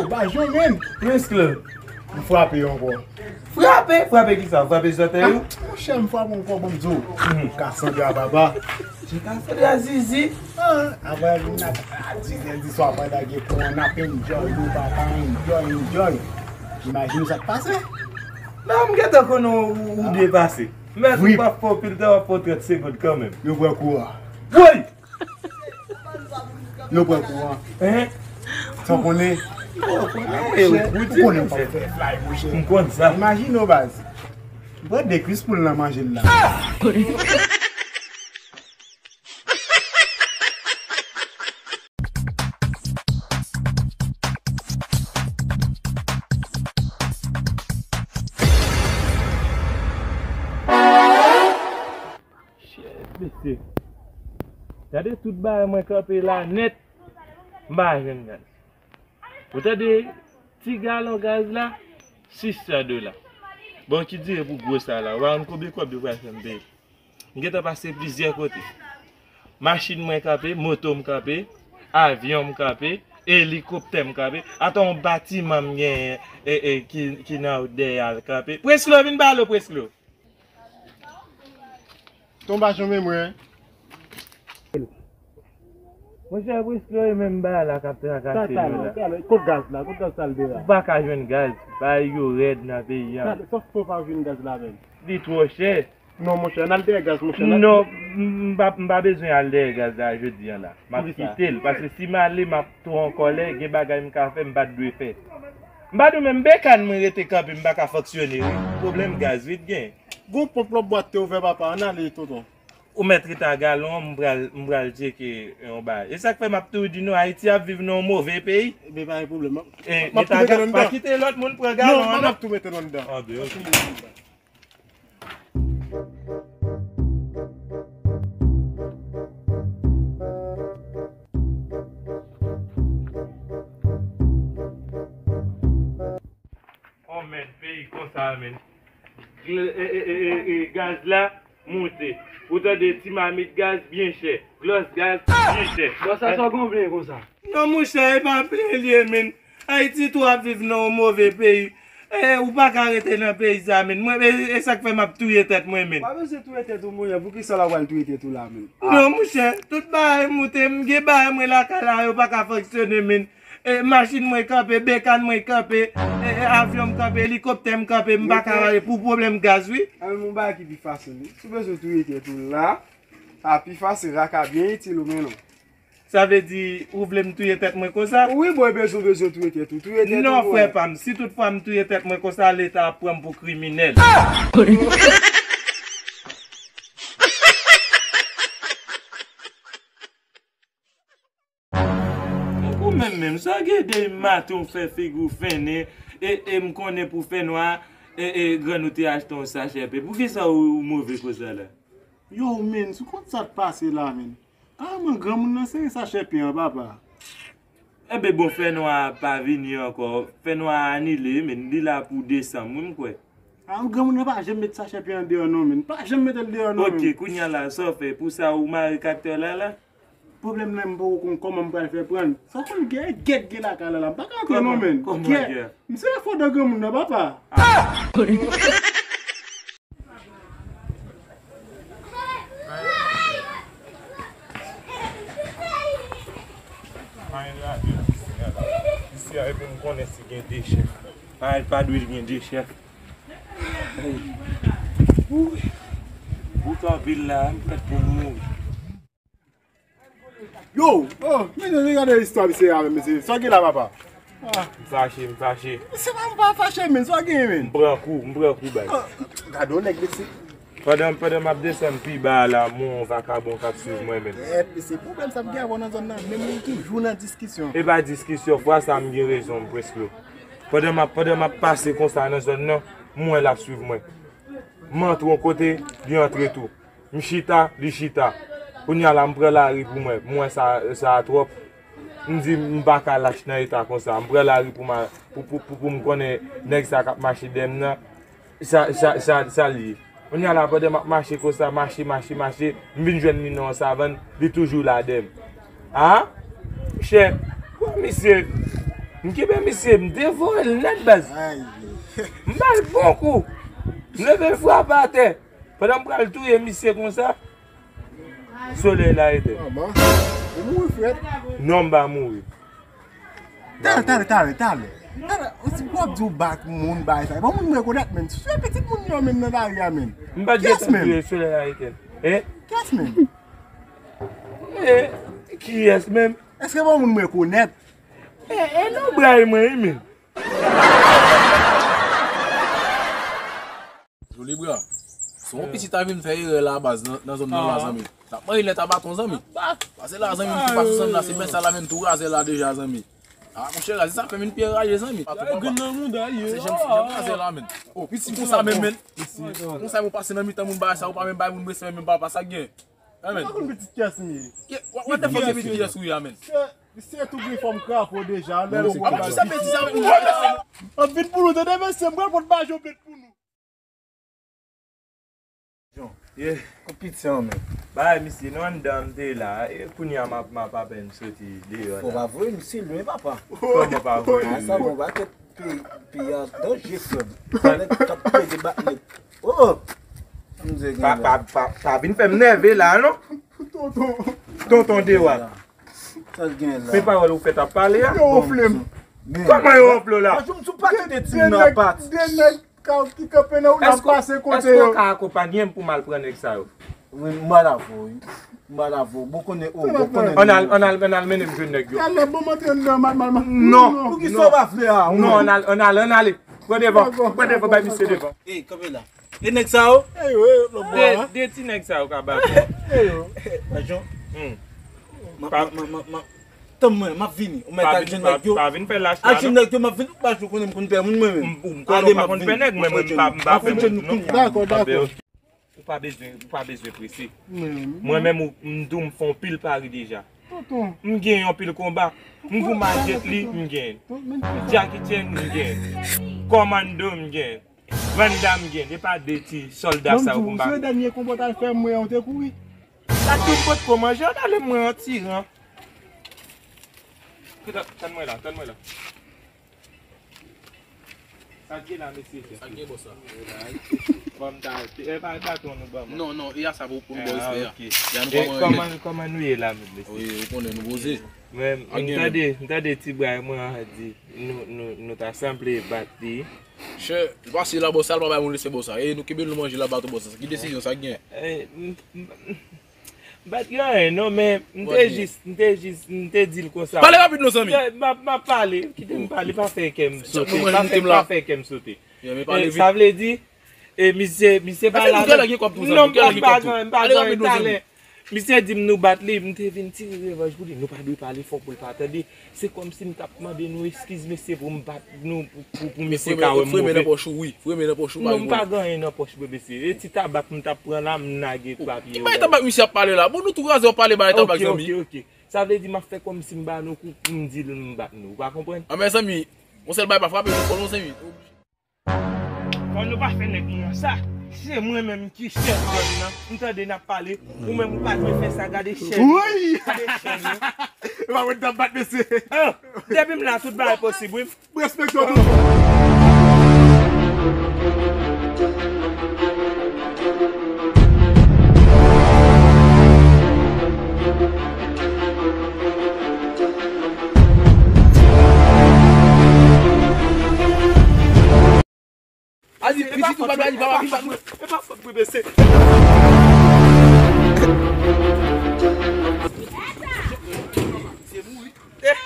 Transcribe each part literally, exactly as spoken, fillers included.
Bajon, men. Prince Claude. M frape ankò. Frape? Frape kisa? Frape sou tèt ou? Monchè, m frape ankò, bon, m di w. Cassandra, papa. Se Cassandra Zizi. Ah, apre, vin ap, a dizè di swa, pandan gen kouran, n ap enjoy, nou papa, enjoy, enjoy. Imajine sa k pase. Nan, m gentan konnen ou, ou byen pase. Mèt ou pa fè w pil tan, w ap fè w trant segonn kanmenm. Yo pran kouran. Woy! Yo pran kouran. Hein? Sa w konnen? Ou konnen, ou konnen w p ap fè fly, monchè. M konn sa. Imajine w, baz. M pran de kwis poul nan manje l la. Shit, mesye. Gade tout bagay mwen kanpe la nèt. M pa jwenn gaz. Ou tande ti galon gaz la, sis san dola. Bon, ki dire pou gwo sa la. Ou pa konn konbyen kòb yo pral fè m peye. M gentan pase plizyè kote. Machin mwen kanpe, moto m kanpe, avyon m kanpe, elikoptè m kanpe. Ata yon batiman m genyen e, e, ki, ki nan dèyè a l kanpe. Preslo, vin pale, Preslo. Ton pa janm mwen. Monchè, Preslo e menm bagay la k ap trakase nou la. Talè, talè. Kot gaz la? Kot gaz sa l dèyè a? Ou pa ka jwenn gaz. Bagay yo rèd nan peyi a. Talè, sa k fè w pa jwenn gaz la menm? Li twò chè. Non, monchè, ann al dèyè gaz, monchè. Non, m, m pa, m pa bezwen al dèyè gaz la jodi a la. M ap kite l, paske si m ale, m ap twò an kòlè, gen bagay m ka fè, m pa t dwe fè. M pa di w menm, bekan mwen rete kanpe, m pa ka fonksyone, wi. Pwoblèm gaz, wi, t gen. Gon ponp lòt bwat te ouvè, papa, ann ale, tonton. Ou mèt rete a galon an, m pral, m pral tcheke yon bagay. E sa k fè m ap toujou di nou, Ayiti ap viv nan yon move peyi. Ebyen, pa gen pwoblèm. M ap, m ap tou mete l anndan. Pa kite lòt moun pran galon an, non. Non, m ap tou mete l anndan. Anben, ok. Oh, men, peyi konsa, men. Gl-, e, e, e, e, e, gaz la monte. Ou tande ti mamit gaz byen chè. Glòs gaz byen chè. Bon, sa sò gon byen konsa. Non, monchè, e pa byen l ye, men. Ayiti tou ap viv nan yon move peyi. E, ou pa ka rete nan peyi sa, men. Mwen, e, e sa k fè m ap touye tèt mwen, men. Pa bezwen touye tèt ou, monchè. Poukisa w ap pral touye tèt ou la, men? Non, monchè, tout bagay monte. M gen bagay mwen lakay la, yo pa ka fonksyone, men. E, machin mwen kanpe, bekan mwen kanpe, e, e, avyon m kanpe, elikoptè m kanpe, m pa ka ale pou pwoblèm gaz, wi. A, men yon bagay ki pi fasil, wi. Si w bezwen touye tèt ou la, sa pi fasil, sa ka byen itil ou, men non. Sa vle di, ou vle m touye tèt mwen konsa? Wi, bòy, bezwen, bezwen touye tèt ou, touye tèt ou. Non, frè pa m, si tout fwa m touye tèt mwen konsa, Leta ap pran m pou kriminèl. Ou menm menm, sa w gen de maten w fè figi w fennen, e, e m konnen pou fènwa, e, e grann ou te achte yon sachè pen. Poukisa ou, ou move konsa la? Yo, men, si w konn sa k pase la, men. Kareman, granmoun nan sere sachè pen an, papa. Enben, bon, fènwa pa vini ankò. Fènwa anile, men, li la pou desanm, wi, m kwè. A, granmoun nan pa janm met sachè pen an deyò, non, men. Pa janm mete l deyò, non, men. Ok, kounye a la, sa w fè? Pou sa, ou mare kaptè la, la? Pwoblèm nan, m poko konn kòman m pral fè pran l. Sa konn gen, gèt gen lakay la la. M pa ka antre non, men. Kòman, kòman gèt? M se fò dan granmoun nan, papa. Ah! Isi a, epi m konnen si gen de chèf. Pa, pa dwe gen de chèf. Wout anpil la, m prèt pou m mouri. Yo! Oh, men, men, gade istwa misye a, men, mesye. Sa w gen la, papa? Ah. M fache, m fache. Se pa, m pa fache, men. Sa w gen, men? M pran kou, m pran kou, baz. Ah, gade yon nèg, mesye. Pandan, pandan m ap desann pi ba a la, m wè yon vakabon k ap swiv mwen, men. Gèt, mesye, pwoblèm sa m gen avè w nan zòn nan, men nou toujou nan diskisyon. E pa diskisyon, fwa sa m gen rezon, m prèske. Pandan m ap, pandan m ap pase konsa nan zòn nan, m wè l ap swiv mwen. M antre yon kote, li antre tou. M chita, li chita. Kounye a la, m pran lari pou mwen. M wè sa, sa a twòp. M di, m pa ka lach nan eta konsa. M pran lari pou m a, pou, pou, pou, pou m konnen nèg sa k ap mache dèyè m nan, sa, sa, sa, sa l ye. Kounye a la, pandan m ap mache konsa, mache, mache, mache, m vin jwenn li nan yon savann, li toujou la dèyè m. A? Monchè, wè misye. M kenbe misye, m devore l nèt, baz. Ay. M ba l bon kou. M leve l frape atè. Pandan m pral touye misye konsa, solèy la etenn. Manman, ou mouri frèt? Non, m pa mouri. Talè, talè, talè, talè. Talè, w ap di w bat moun bagay sa. Bon, moun m rekonèt, men. Se pitit moun yo, men, nan lari a, men. M pa t gentan touye solèy la etenn. Eh? Kiyès, men? Eh, kiyès, men? Èske bon moun m rekonèt? Eh, eh, non, bray mwen, wi, men. Jolibra, se yon pitit a vin fè erè la baz nan, nan zòn nan la, zanmi. T ap manje lèt a baton, zanmi. Pase la, zanmi, m tou pase zanmi la, se men sa la menm tou razè la deja, zanmi. Ah, monchè, razè sa fè m vin pi anraje, zanmi. Grenn nan mouda, ye. Se janm, janm razè la, menm. Oh, pitit konsa menm, menm. Konsa pou pase nan mitan moun bagay sa, ou pa menm bay moun respè, menm papa sa gen. Amen. Ou pa konn pitit kiyès m ye? What the fuck se pitit kiyès ou ye, amen? Se, se tou gen fòm krapo deja, lè ou pa sa betiz avèk nou. An vit pou nou, tande mesye, m pral pot bajon bet pou nou. Yeah. Kòk piti an men. Bay misye, nou anndan m te la, e kounye a m ap, m ap apèn soti deyò la. Fò pa voye misye lwen, papa. Kòman pa voye l lwen? A sa bon, ba kèt peyi, peyi a danje, frè m. Nèg k ap plede bat nèg. Oh! M di gen pa, pa, pa, pa vin fè m nève la, non? Tonton. Tonton Dewat. Sa l gen la? Men pawòl ou fèt ap pale a? Yo wonfle m. Kòman yo wonfle w la? Bonjou, m sou pa kite ti moun nan pati. De nèg, de nèg ka, ki kanpe nan wout la pase kote yo. Èske w ka akonpanye m pou m al pran nèg sa yo? Wi, m ba l avè w, wi. M ba l avè w. Bon konnen, oh, bon konnen. Ann al, ann al, ann al mennen m jwenn nèg yo. Ann al, bon, m antre anndan, mal, mal, mal. Non. Poukisa w pa vle a? Non, ann al, ann al, ann ale. Pran devan, pran devan, bay misye devan. Ey, kanpe la. E nèg sa yo? E yo, e yo, lòt bò a. De, de ti nèg sa yo ka bat. E yo. Lajan. Hmm. Ma, ma, ma, ma, ma. Tann mwen, m ap vini. Ou mèt al jwenn nèg yo. Pa vin fè lach la, non. Al jwenn nèg yo, m ap vini. Ou pa jou konnen m konn pè moun mwen menm. M, m konnen ou pa konn pè nèg, men mwen, m pa, m pa fè moun, non. Dakò, dakò. Ou pa bezwen, ou pa bezwen prese. Mwen menm, ou, m di w, m fè yon pil pari deja. Tonton. M gen yon pil konba. M goumen ak Jet Li, m gen. Jackie Chan, m gen. Commando, m gen. Van Damme, m gen. E pa de ti sòlda sa yo pou m pa. Mwen di w, se dènye konba w t al fè mwen an, ou te kouri. Sa tou m potko manje, w t ale mwen an tiran. Tann mwen la, tann mwen la. Sa k gen la, mesye? Sa k gen, bòs la? Ban m ta, e, ba, baton nou ban mwen. Non, non, e a sa pou, pou nou ba respè a. Ah, ok. E a nou pa mwen. Kòman, kòman nou ye la, mesye? Wi, ou konnen nou poze. Men, m tande, m tande ti bray mwen an di, nou, nou, nou ta sanble bat li. Chè, li pase la, bòs la, li pa bay moun respè, bòs la. E nou kenbe l, nou manje la, baton, bòs la. Ki desizyon, sa k gen? Eh, m, m, M pa t gen anyen non, men m te jis, m te jis, m te di l konsa. Pale rapid non, zanmi. M ap, m ap pale, kite m pale, pa fè kè m sote, pa fè, pa fè kè m sote. E, sa vle di, e, misye, misye pa la menm. Non, m pa, m pa gen, m pa gen talè. Misye di m nou bat li, m te vin tire revanj pou li. Nou pa dwe pale fò pou l pa tande. Se kòmsi m t ap mande nou eskiz, mesye, pou m bat nou, pou, pou, pou misye ka wè m move. Foure men nan pòch ou, wi. Foure men nan pòch ou, pa gen pwoblèm. Non, m pa gen anyen nan pòch mwen, mesye. E ti tabak m t ap pran la, m lage papye yo. Bay tabak misye ap pale la. Bon, nou tou kraze w ap pale bay tabak, zanmi. Ok, ok, ok. Sa vle di m ap fè kòmsi m ba nou kou, pou m di l m bat nou. Ou pa konprann? A, mezanmi, yon sèl bagay pa frape nou fò non, zanmi. Kòm nou pa fè nèg nou an sa, se mwen menm ki chèf zòn nan. M tande n ap pale, ou menm ou pa dwe fè sa, gade chèn yo. Woy! Gade chèn yo. E pa mwen k t ap bat mesye. Ah, depi m la, tout bagay posib, wi. M respekte w tou. Adi, pitit ou pa dwe al, li pa, li pa, li pa. E pa fòt mwen, mesye. Eh,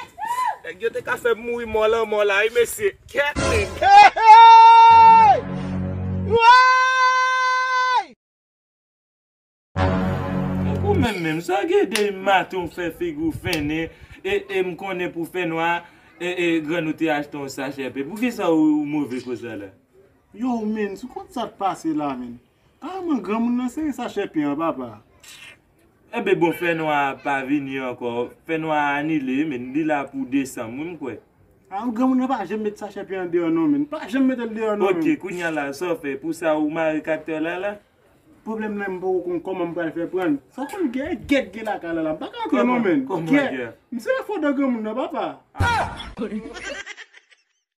nèg yo te ka fè m mouri mò lanmò la, wi, mesye. Kèt, nèg. Hey! Woy! Ou menm menm, sa w gen de maten w fè figi w fennen, e, e m konnen pou fènwa, e, e grann ou te achte yon sachè pen. Poukisa ou, ou move konsa la? Yo, men, sou kont sa k pase la, men. Kareman, granmoun nan sere sachè pen an, papa. Enben bon, fènwa a pa vini ankò. Fènwa a anile, men, li la pou desanm, wi, m kwè. A, granmoun nan pa janm met sachè pen an deyò non, men. Pa janm mete l deyò non, men. Ok, kounye a la, sa w fè? Pou sa ou mare kaptè la la? Pwoblèm nan, m poko konn kòman m pral fè pran l. Sa w konn gè, gè k gen lakay la la. M pa ka antre non, men. Kòman gè? M se fò dan granmoun nan, papa. Ah!